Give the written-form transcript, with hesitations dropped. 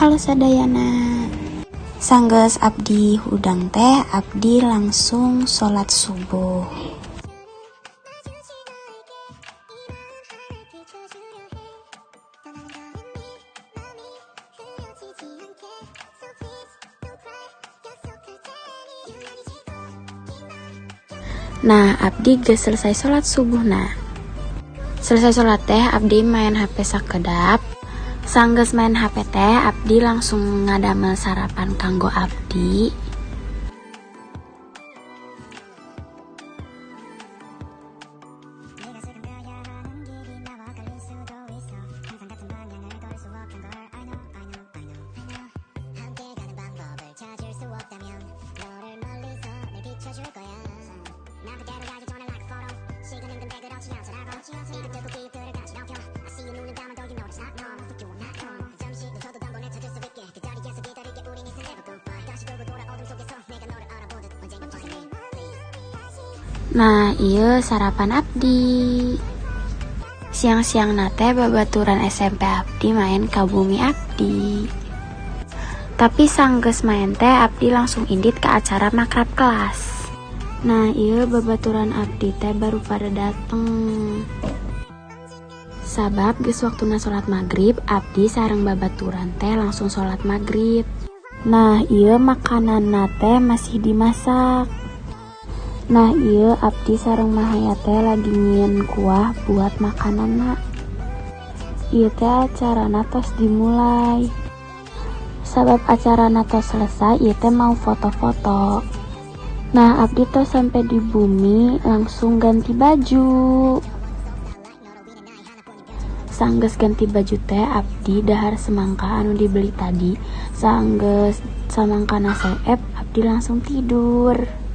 Halo sadayana. Sanggeus abdi hudang teh, abdi langsung sholat subuh. Nah, abdi geus selesai sholat subuh. Nah, selesai sholat teh abdi main HP sakedap. Sanggeus main HP teh, abdi langsung ngadamel sarapan kanggo abdi. Nah, ieu sarapan abdi. Siang-siangna teh babaturan SMP abdi main ka bumi abdi. Tapi sanggeus main teh, abdi langsung indit ke acara makrab kelas. Nah, ieu babaturan abdi teh baru pada dateng. Sabab geus waktuna salat maghrib, abdi sareng babaturan teh langsung salat maghrib. Nah, ieu makananna teh masih dimasak. Nah, ieu abdi sareng Mahaya teh lagi nyieun kuah buat makananna. Ieu teh acarana tos dimulai. Sabab acarana tos selesai, ieu teh mau foto-foto. Nah, abdi tos sampai di bumi, langsung ganti baju. Sanggeus ganti baju teh, abdi dahar semangka anu dibeli tadi. Sanggeus samangkana seep, abdi langsung tidur.